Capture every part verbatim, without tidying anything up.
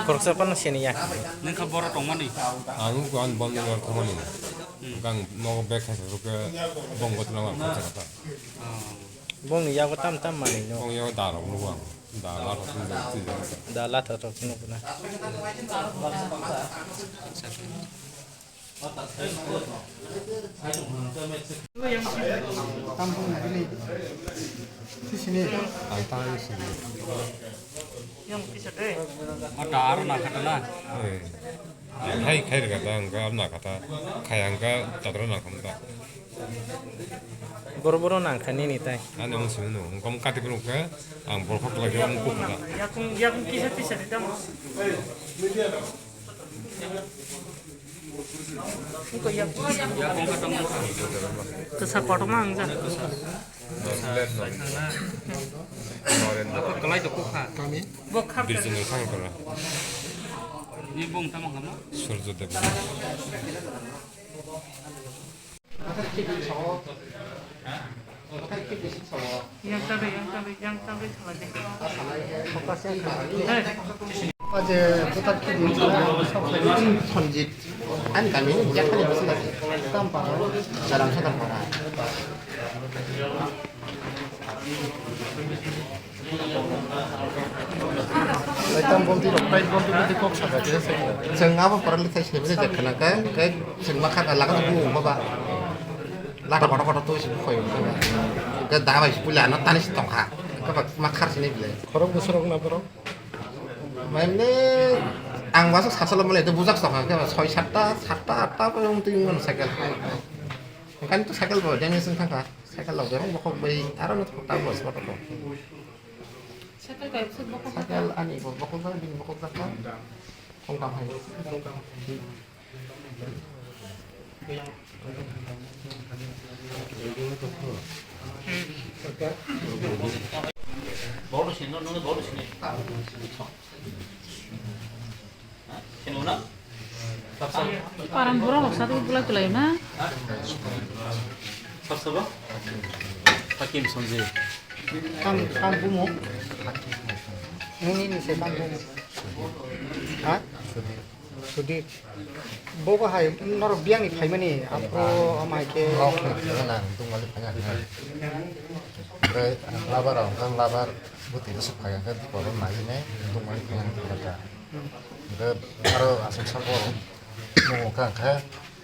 Khoroksa phano siniya. Nung kha boro tongmani? Ang kuan bonding or thumani. Gang nogo bag khai rukhe bong botol ang khoroksa kha. Bongni yago tam tam manwi no. Bong yago da rok nugo ang. Da la thok nugo. Da la thok thok nugo na. Tam bongni bini. Sisini. Ai ta sini. Mata aro na kata na. Eh. Hai khai rega ta angka aro na kata. Khai angka tatra na khamta. Boro boro nang kha nini tai. Ani ang simi no, ang kam kati bro kha, ang bor khok lagi ang kuk kha. Yakung yakung kisa kisa di tamo. Iko yakung. Yakung kha tamo. Kisa kotor ma ang ja. Apa kalai to kuk kha. Kami. Bo khap. Birjing ni thang kha. Ni bong tamo kha ma. Surjo Dev. Yang tabe, yang tabe, yang tabe, salah deh. Aje, putar kiri, Sanjit. An kami ni jakhani bisi lagi. Tam para, jalan sadar para. Tam bomti rok, tai bomti bomti kok saja kisa se. Chwng abo parali thai se bisi jakhana ka, kai chwng ma khaka laga tu bu baba. Lata kotor kotor tu si bu khoi. Ka da bai si pula no tani si tongkha. Ka ba ma khar sini bile. Khorok bwswrok na borok? Mane ang waso sasalo male to bujak tongkha. Ka ba soi satta, satta, atta pa yung tu yung cycle. Kan tu cycle bo jani sing thangkha. Cycle lok jang bokok bai aro no thok ta bos kotor ko. Cycle kai bwswk bokok. Cycle ani bo bokok jang bini bokok jang ka. Kong kam hai. Bolu sini, nunggu bolu sini. Sini mana? Paran borok rok sa bulai tulai na. Sab sabo? Hakim Sanjay. Tam tam bumu. Nini ni se tam bumu. Ha? Sudip. Bo bahai norok biyang ni phaimani aphuru amai khe. Nok ni phaimani ang tungmali phaiya. Bre labar ang kan labar buti bwswk phaiya khe dipor nai ne tungmali phaiya. Hwnkhe aro aswk sabo nungo kha hwnkhe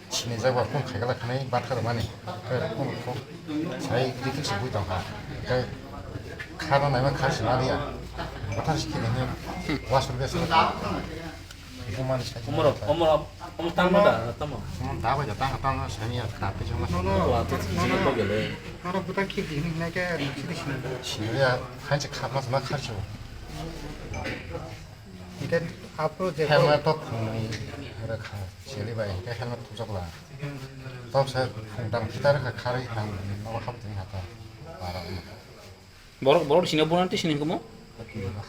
sinijak ba phone khaikhe khanai bathar mani. Hwnkhe phone kok sai dikhe se bui tongkha. Hwnkhe khana naima kha se maliya. Bathar se khini hwnkhe wasur besa. Bumani sai. Omoro, omoro, omo tangma da, tamo. Omo da bai da tang tang sani ya kha pe jong. Wa to sini to gele. Noro buta khidi hini nai ke sidi sini. Sini ya khanse kha mas ma kharcho. Hingke aphuru je helmet to phungni re kha, seli bai hingke helmet thupjak la. Tok se phungtang phita re kha kharwi ang nogo haptini hata. Para. Borok, borok sini, borok twi sini komo?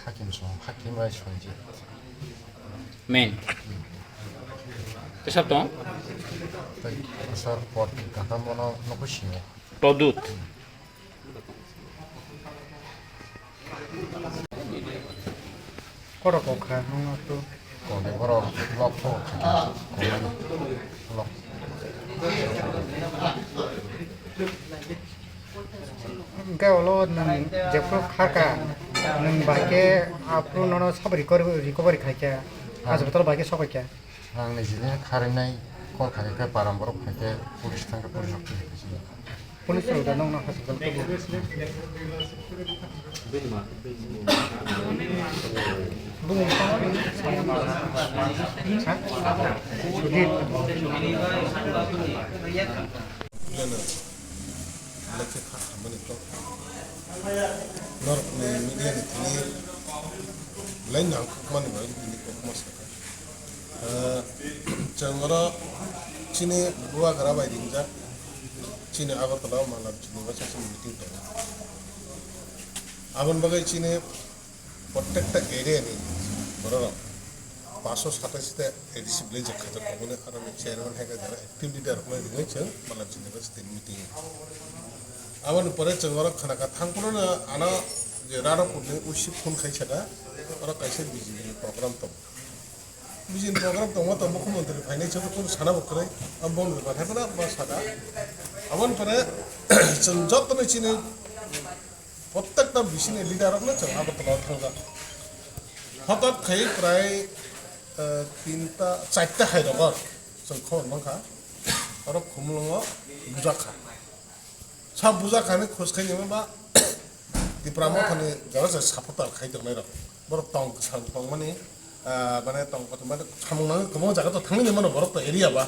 Hakim song, Hakim bai Sanjit. Men. Tesap tong? Sir, pot kata mono nokho sini. Todut. Koro kokha nung atu. Kone borok lok kho kha. Kone lok. Hingke ulo nwng jephru kharka, nwng bai khe aphuru nono sabo recovery, recovery khaikha, ah, hospital bai khe sokaikha. Ang nijini kharinai call khaikhe param borok khaikhe police thangkhe police rok twi khaisini. Police rok da nokno hospital tubu. Bumung tamo? Ha? Sudhir. Belai no belai khe kha hamani kok. Norok ni media ni thani belai nangkukmani bai bini kokma sakha. Ah, chwng oro chini bubagra bai ringjak, chini Agartala o Malam chini waisa chini meeting tongo. Aboni bagwi chini prottekta area ni bororok paanso satais ta A D C village khajak tongo, aboni chairman hai khe jara active leader rok ringwi chwng Malam chini waisa meeting. Aboni pore chwng oro khana kha thang phuru no ano je Radhapur ni usi phone khai sada, oro kaisa B J P ni program tongo. Bijin program tongma tong mukhyamantri phainai chwng kunu sana bo kwrwi, abo bondri pathai phano ma saka. Aboni pore chwng jotono chini prottekta bisini leader rokno chwng Agartala o thangjak. Hothat khai prai, eh, tinta, charta hai rogo chwng khobor mankha. Oro Khumulwngo bujak kha. Sa bujak kha hinwi khos khai nima ba Tipra Mothani jaga se supporter khai tongnai rok. Borok tong kwchang tongmani, ah, mane tong kotor mane samung nang kwbang jaga to thangwi mano borok to area ba.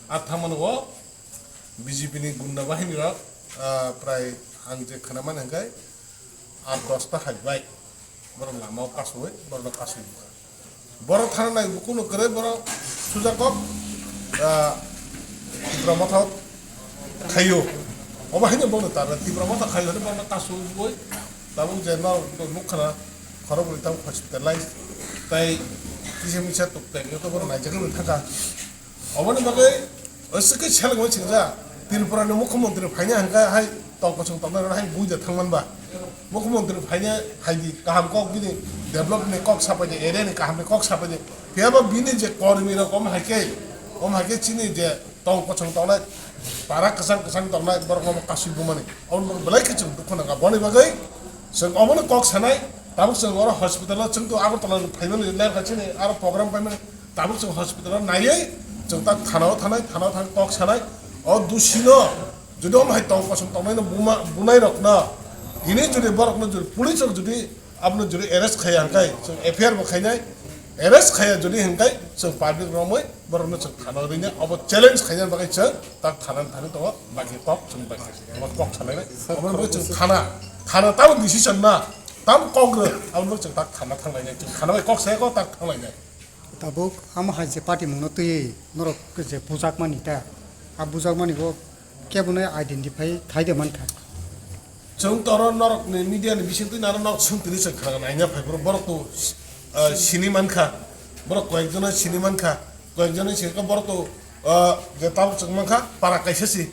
A thangmani o B J P ni gunda bahini rok, ah, prai ang je khana mani hwnkhe art dosta hai bai. Borok lama o kasui, borok no kasui bukha. Borok thana nai bukuno kwrwi borok suja kok, ah, Tipra Motha khaio. Obo haino bono tar Tipra Motha khaio hwnwi borok no kasui bui. Tabuk je no nukha na khorok bwrwi tabuk hospitalize tai kisa misa tuk tek to borok naijagwi thangkha. Oboni bagwi aswk khe selengwi singja, Tripura ni mukhyamantri phaina hwnkhe hai tong kosong tongnai rok hai buida thangman ba. Mukhyamantri phaina hai di kaham kok bini develop ni kok sapai di, area ni kaham ni kok sapai di. Phiya ba bini je kormi rok om hai khe, om hai khe chini je tong kosong tongnai, para kwchang kwchang tongnai borok no kasui bumani. Oboni bagwi belai khe chwng dukhu nangkha. Boni bagwi chwng obono kok sanai, tabuk chwng oro hospital o chwng to Agartala phaimani ler kha chini aro program paimani. Tabuk chwng hospital o naiwi chwng tak thana o thanai, thana o thang kok sanai. O dusino jodi omo hai tong kosong tongnai no buma, bunai rok no hini jodi borok no jodi police rok jodi abono jodi arrest khaiya hwnkhe chwng F I R bo khainai, arrest khaiya jodi hwnkhe chwng public romwi borok no chwng thana o rinai, obo challenge khaina bagwi chwng tak thana thani tongo, baki kok chwng bai kok sanai nai. Obo chwng thana, thana tamo decision na, tamo kok rw, abo chwng tak thana thanglainai, chwng thana bai kok saya kok tak thanglainai. Tabuk amo hai je party mungno twiwi norok je bujakmani ta, a bujakmani bo kebono identify khai de mankha. Chwng toro norokni media ni bisingtwi naro norok swngtini chwng khna naina phai borok, borok to, ah, sini mankha, borok koyekjono sini mankha, koyekjono sini kha borok to, ah, je tabuk chwng mankha para kaisa si.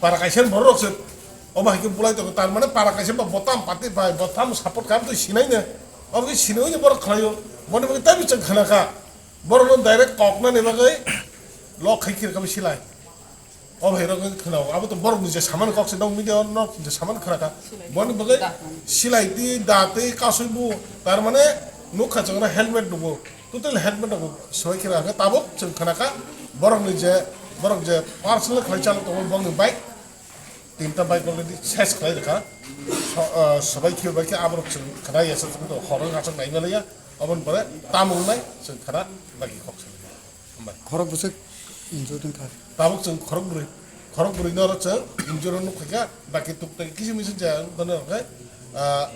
Para kaisa ni borok rok se obo hai khe bulai tongo, tar mane para kaisa ba botam party bai botam support kam twi sinai ne, obo khe sinai ne borok khlai o, boni bagwi tei chwng khna kha, borok no direct kok nani bagwi lok khai khe kami silai, obo hai rok khna o, abo to borok ni je saman kok se nok media nok je saman khna kha, boni bagwi silai twi da twi kasui bu, tar mane nukha chwng helmet nugo. Total helmet rok swbai khe rang khe tabuk chwng khna kha borok ni je, borok je personal khlai chalok tongo, borok ni bike tinta bike already ses khlai rwkha. So, ah, swbai khe bai khe aborok chwng khna ya sa chwng horo achak nai maliya, oboni pore tamung nai chwng khna bagi kok sa. Hambai. Khorok bwswk injured wngkha. Tabuk chwng khorok bwrwi, khorok bwrwi no oro chwng injured nuk kha, baki tuk tak kisi misi ja wng tono khe, ah,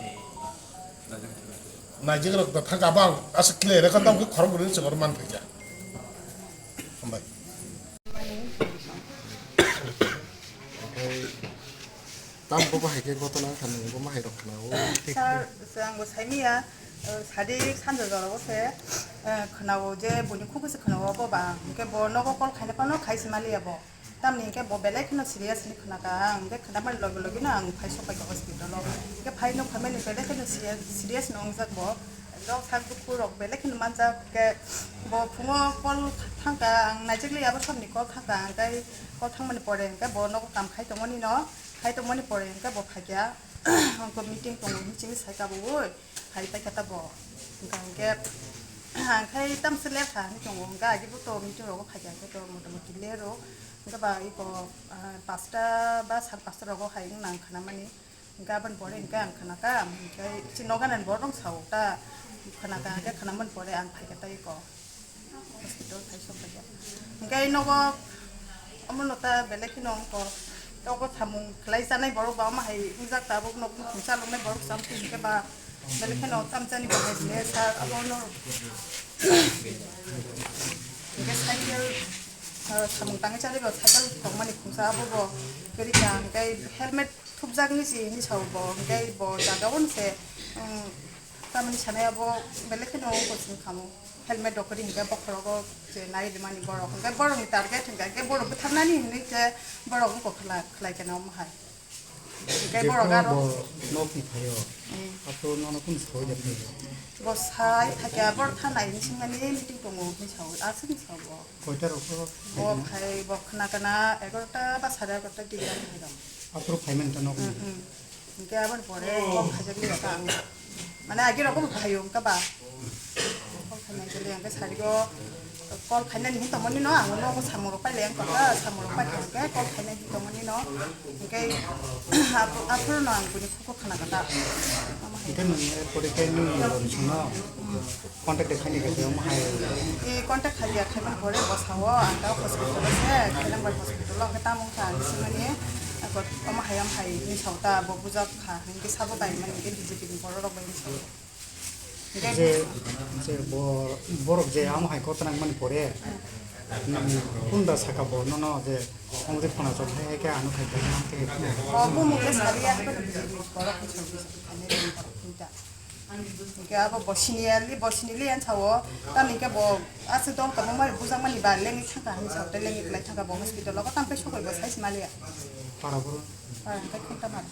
Naijik rok da thang abang asa clear ka tam khorok bwrwi chwng man phaikha. Hambai. Tam bo bahai khe gotona kha nung bo mahai rok khna o. Sir, ang bo saimiya, eh, sadi sanja jora o se, eh, khna o je boni khuk se khna o bo ba, hingke bo nogo call khaina phano khai se maliya bo. Tamni hingke bo belai kheno serious ni khna kha, ang hingke khna mani loge loge no ang phai sok pai kha hospital o. Hingke phai no phaimani belai kheno serious, serious no wngjak bo. Rok sak dukhu rok belai kheno manjak, hingke bo phungo call thang kha, ang naijak liya bo sabni call thang kha, ang tai call thang mani pore hingke bo nogo kam khai tongmani no, khai tongmani pore hingke bo phai kha, ang ko meeting tongo hinwi sai kha bo oi. Hai pai kha ta bo. Hingka hingke, ang khai tam se ler kha hinwi tongo. Hingka agi bo to meeting rogo phai kha hingke to mota moti ler o. Hingke ba iko, ah, pasta ba sar pasta rogo hai wng nang khna mani. Hingke aboni pore hingke ang khna kha, hingke chini nogo nani borok rok sao ta khna kha, hingke khna mani pore ang phai kha ta iko. Hospital phai sok kha. Hingke nogo omo no ta belai kheno ongko. Nogo samung khlai chanai borok ba omo hai wngjak tabuk nok nukhung chaloknai borok sam hingke ba belai kheno tam chani bo hai le sa abo no. Hingke cycle, ah, samung tangwi chani bo cycle tongmani khungsa abo bo kwrwi kha hingke helmet thupjaknai se hinwi sao bo, hingke bo jaga o se, um, tamni sanai abo belai kheno ongko sini khamu. Helmet rok kwrwi hingke bokhorogo je nai rimani borok, hingke borokni target hingke, hingke borok bwtharnani hinwi khe borok ongko khlai, khlai khe na omo hai. Hingke borok aro bo nok ni phaio. Hmm. Aphuru nono kung sawi de phaio. Bo sai thakya bor thanai ni singmani meeting tongo hwnwi sawi, aswk ni sawi bo. Koita rok bo? Bo khai bo khna kana egarota ba sare egarota di jani hai dong. Aphuru phai mani ta nok ni. Hmm, hmm. Hingke aboni pore call khaijak liya ta ang. Mane agi rok bo phaio wngkha ba. Call khainai khe le hingke sarigo call khainani hin tongmani no ang nogo samung rok pailai ang kha samung rok paikha hingke call khainai hin tongmani no hingke aphuru no ang bini khuku khna kha ta. Hingke nwng pore khe nwng rom songno contact de khaini khe omo hai. E contact khaiya khaimani pore bwsao ang ta hospital o se Khailangbai hospital o hingke tamo wngkha ang swngmani omo hai omo hai hinwi sao ta bo bujak kha hingke sabo bai mani hingke B J P ni borok rok bai hinwi sao. Je, je bo-, borok je amo hai kok twnang mani pore, nang kunda saka bo nono je omo je phone chok hai hai khe ano khai khai khe. O bumung khe sariya hai khe borok khe sari khe borok khe ta. Hingke abo bo senior li, bo senior li yan sao, tamni khe bo aswk dong tongma mari bujak mani ba lengwi thangkha hinwi sao, tei lengwi kwlai thangkha bo hospital o, tamo khe sokoi bo sai se maliya. Para boro. Para hingke khunta mar.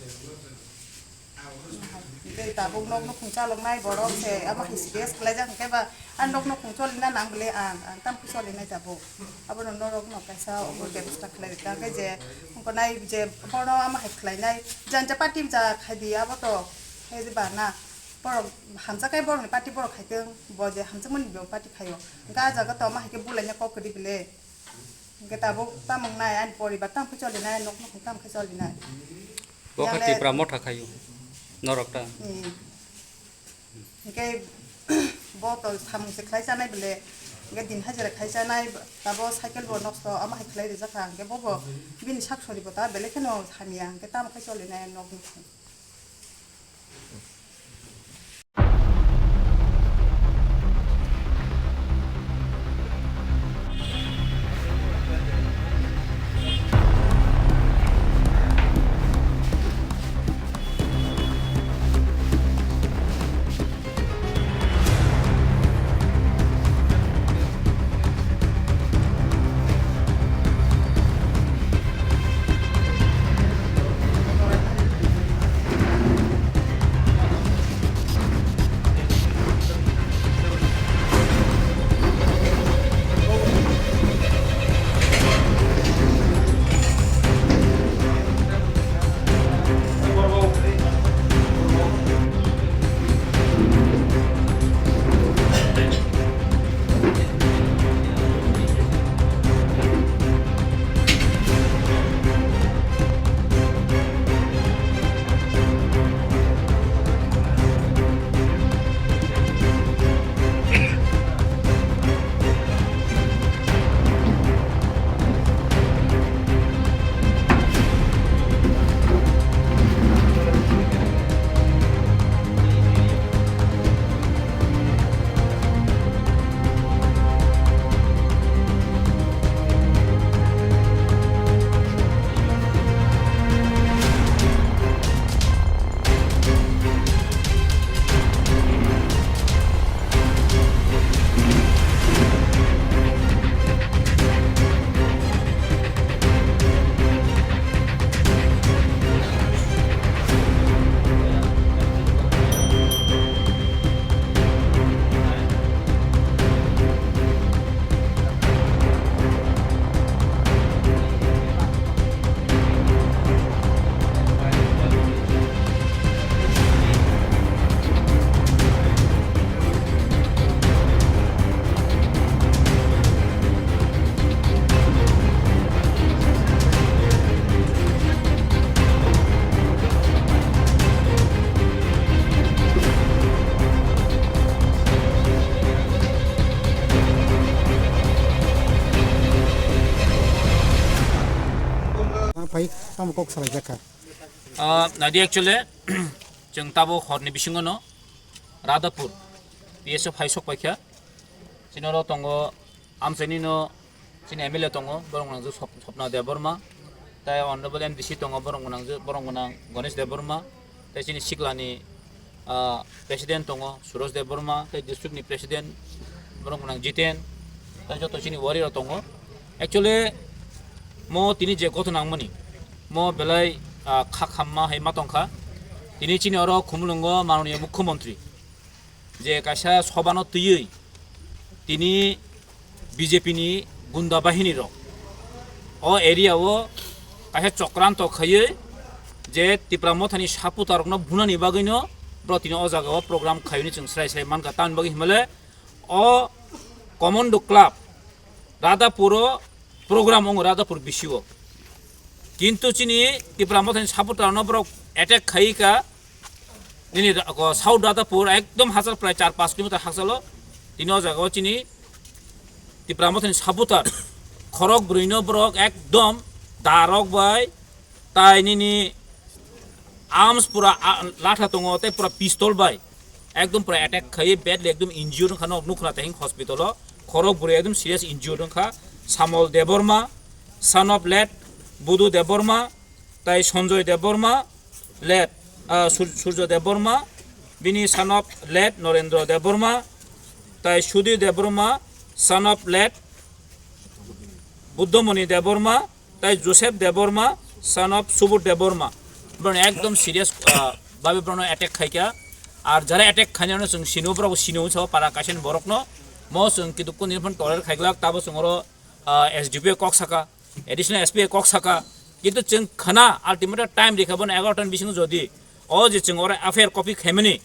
Tei tabuk nok nukhung chaloknai borok se amo hai se gas khlaijak hwnkhe ba, a nok nukhung cholina nang bwle ang, ang tamo khe cholinai tabuk. Abono norok no kaisa obo bebostha khlai rwkha hwnkhe je wngkha nai je bono amo hai khlainai janja party ja khai di abo to khai di ba na borok hamjakhe borokni party borok khai tong bo je hamjakmani bo party khaio hwnkhe a jaga to amo hai khe bulaina kok kwrwi bwle. Hingke tabuk tamung nai ani poribar tamo khe cholinai, nok nukhung tamo khe cholinai. Bo khe Tipra motha khaio, norok ta. Hmm. Hingke bo to samung se khlai chanai bele, hingke din hajira khai chanai, tabo cycle bo nosto, amo hai khlai rijak kha, hingke bo bo bini sak sori bo ta bele kheno hamya, hingke tamo khe cholinai nok nukhung. Phai tamo kok salai jakha. Ah, nadi actually, chwng tabuk horni bisingo no Radhapur P S O phai sok paikha. Chini oro tongo, amchaini no chini M L A tongo, borok nang Sop-, Sopna Debbarma, tai Honorable M D C tongo, borok nang, borok nang Ganesh Debbarma, tai chini siklani, ah, President tongo, Suresh Debbarma, tai district ni President, borok nang Jiten, tai joto chini warrior tongo. Actually, mo tini je koto nangmani, mo belai ah, kha khamma hai ma tongkha. Tini chini oro Khumulwngo manoniya mukhyamantri je kaisa sobano twiwi tini B J P ni gunda bahini rok o area o kaisa chokranto khaiwi je Tipra Mothani supporter rokno bunani bagwino bro tini o jaga o program khaiwi chwng srai srai mankha. Tamni bagwi himale o Commando Club Radhapur o program wngo Radhapur B C O. Kintu chini Tipra Mothani supporter no borok attack khai ka nini ra-, ko South Radhapur ekdom hajar prai char panch kilometer hakchalo. Tini o jaga o chini Tipra Mothani supporter khorok bwrwi no borok ekdom darok bai tai nini arms pura, a, latha tongo tei pura pistol bai ekdom pura attack khai badly ekdom injured wngkha nok nukha tei hospital o khorok bwrwi ekdom serious injured wngkha. Samol Debbarma, son of late Budu Debbarma, tai Sanjoy Debbarma, late, ah, Sur-, Surjo Debbarma, bini son of late Norendra Debbarma, tai Sudhir Debbarma, son of late Buddhamoni Debbarma, tai Joseph Debbarma, son of Subodh Debbarma. Borok ekdom serious, ah, babe borok attack khaikha. Ar jara attack khainai no chwng sino, borok sino sa para kaisa ni borok no. Mo chwng kitu kuni phone toler khaiglak tabo chwng oro, ah, S D P kok saka, additional S P kok saka. Kintu chwng khana ultimate time rikha bono egaroh ta ni bisingo jodi o je chwng oro F I R copy khaimani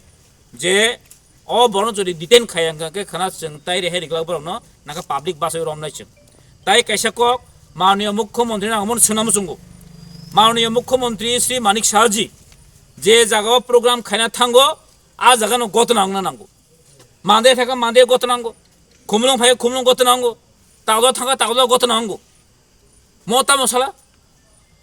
je o borok jodi detain khaiya hwnkha khe khana chwng tai rehai riglak borok no naka public basai romnai chwng. Tai kaisa kok manoniya mukhyamantri nang mon swnam chwngo. Manoniya mukhyamantri Shri Manik Saha ji je jaga o program khaina thango a jaga no gotna wngna nango. Mande thaka mande gotna nango. Khumulwng phai khumulwng gotna nango. Tagla thaka tagla gotna nango. Mo tamo sala?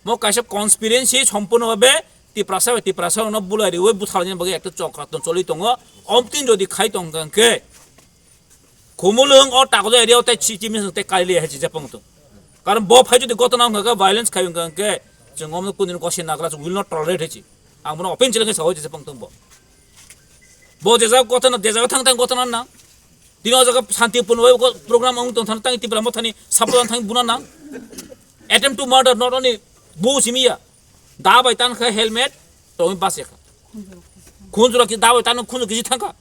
Mo kaisa conspiracy sompurno babe Tiprasa bai Tiprasa no bulai riwi buthalni bagwi ekta chokra ton choli tongo. Omtin jodi khai tong khe Khumulwng o Takoja area o tai chi chimi te kali hai chi japang tung. Karon bo phai jodi gotona wngkha khe violence khai wngkha khe chwng omno kundin kosi nagra will not tolerate hai chi. Ang bono open challenge sao chi japang tung bo. Bo jejak gotona jejak thang thang gotona na. Tini o jaga shanti punoi program ong tong thang tang Tipra Mothani support thang buna nang. Attempt to murder not only bo simiya. Da bai tan kha helmet tongwi base kha. Khunjura ki da bai tan khunju kisi thang kha.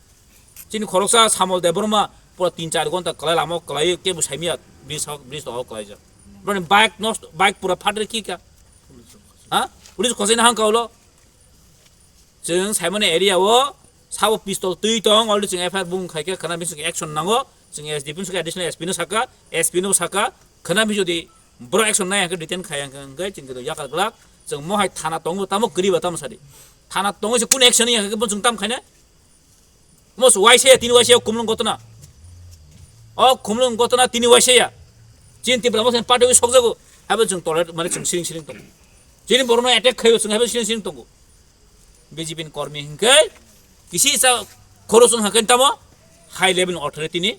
Chini khoroksa Samol Debbarma pura tin char gonta kalai lama kalai kebo saimia bridge hok bridge to kalai ja. Bani bike nosto bike pura phatri ki ka. Ha? Police khosai na hang kaulo. Chwng saimani area o sabo pistol twi tong already chwng F I R bung khai khe khana bising action nango. Chwng S D P no saka additional S P no saka S P no saka khana bi jodi bro action nai hangke detain khai hangke chwng khe yakar glak. Chwng mo hai thana tongo tamo kwriba tamo sadi. Thana tongo se kun action ya hangke bon chwng tam khaina. Mo se waisa ya tini waisa ya khumlung gotona. O khumlung gotona tini waisa ya. Chin Tipra mo sen party wi sokjago. Habo chwng toilet mane chwng siring siring tongo. Chini borno attack khayo chwng habo siring siring tongo. B J P ni kormi hingke kisi sa khorosong hangke tamo high level authority ni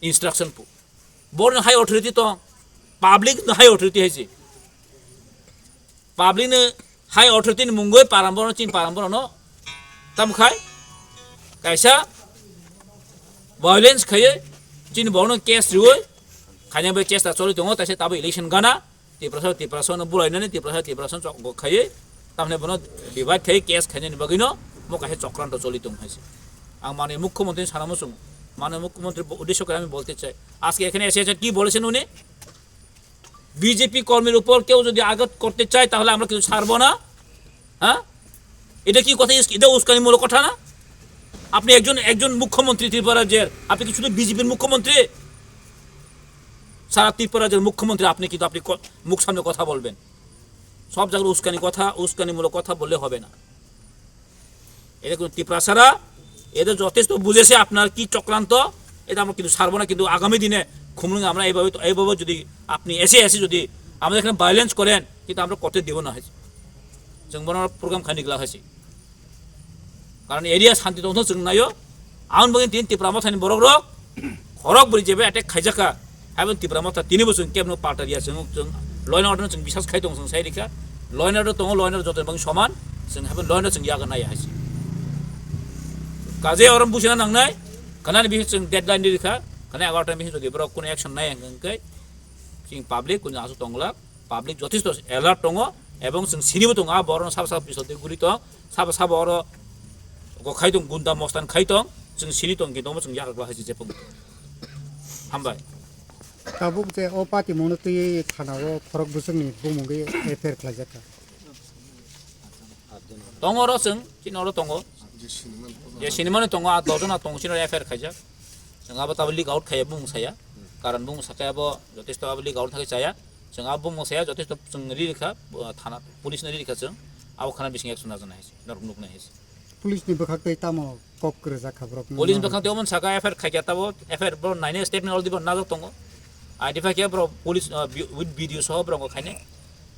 instruction pu. Borno high authority tong, public no high authority hai se. Public no high authority ni mungoi param borno chin param borno tam khai kaisa violence khaye chin borno case riwoi khaina bai chesta choli tongo taise tabo election gana. Tiprasa Tiprasa no bulai nani Tiprasa Tiprasa chok go khaye tamne bono divide khaye case khaina ni bagwi no mo kaisa chokranto choli tong hai se. Ang mane mukhyamantri sana mo chung mane mukhyamantri bo- uddesho kare ami bolte chai ajke ekhane ese ese ki bolechen uni B J P kormir upor keu jodi agat korte chai tahole amra kichu sarbo na. Ha? Eta ki kotha is- eta uskanimulok kotha na? Apni ekjon ekjon mukhyamantri Tripura rajyer, apni ki shudhu B J P r mukhyamantri? Sara Tripura rajyer mukhyamantri apni kintu apni ko- mukh samne kotha bolben. Sob jagat uskani kotha, uskanimulok kotha bolle hobe na. Eta kono Tiprasara, eta jotesto bujese apnar ki chokranto, eta amra kintu sarbo na, kintu agami dine khumlung amra eibabe eibabe jodi apni ese ese jodi amra ekhane violence koren, kintu amra korte dibo na hai. Chwng bono program khaini glak hai se. Karon area shanti tongthok chwng naio. Aboni bagwi tini Tipra Mothani borok rok khorok bwrwi jeba attack khaijak kha. Haibon Tipra Motha tini bo chwng kebno palta riya chwng chwng law and order no chwng bisas khai tong chwng sai rikha. Law and order tongo, law and order joto bagwi soman chwng haibon law and order chwng yaga naiya hai se. Kaje orom busina nangnai. Kanani bisi chwng deadline di rikha. Kanai egaroh ta bisi jodi borok kuno action nai hwnkhe chwng public kuno aswk tonglak. Public jothesto alert tongo, Ebong chwng sinibo tongo, a borokno sabo sabo pistol twi guri tong, sabo sabo oro go khai tong, gunda mostan khai tong, chwng sini tong, kintu omo chwng yakla hai se jepung. Hambai. Tabuk je o party mungno twi thana o khorok bwswkni bumungwi F I R khlaijak kha. Tongo oro chwng, chini oro tongo. Je sinimani tongo, a dojon a tongo, chini oro F I R khaijak. Chwng abo tabo leak out khaiya bumung saya. Karon bumung sakhe abo jotesto abo leak out thangwi chaya. Chwng abo bumung saya jotesto chwng ri rikha, uh, thana, police no ri rikha chwng. Abo khana bising action najaknai hai se, norok nuknai hai se. Police ni bwkhak tei tamo kok kwrwjak kha borok? Police bwkhak tei omo saka F I R khaikha tabo, F I R borok nainai statement already borok najak tongo. Identify khe borok police, uh, bi-, with video soho borok khainai.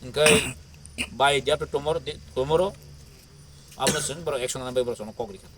Hwnkhe by day after tomorrow, de-, tomorrow, abono chwng borok action nang bai borok chwngno kok rikha.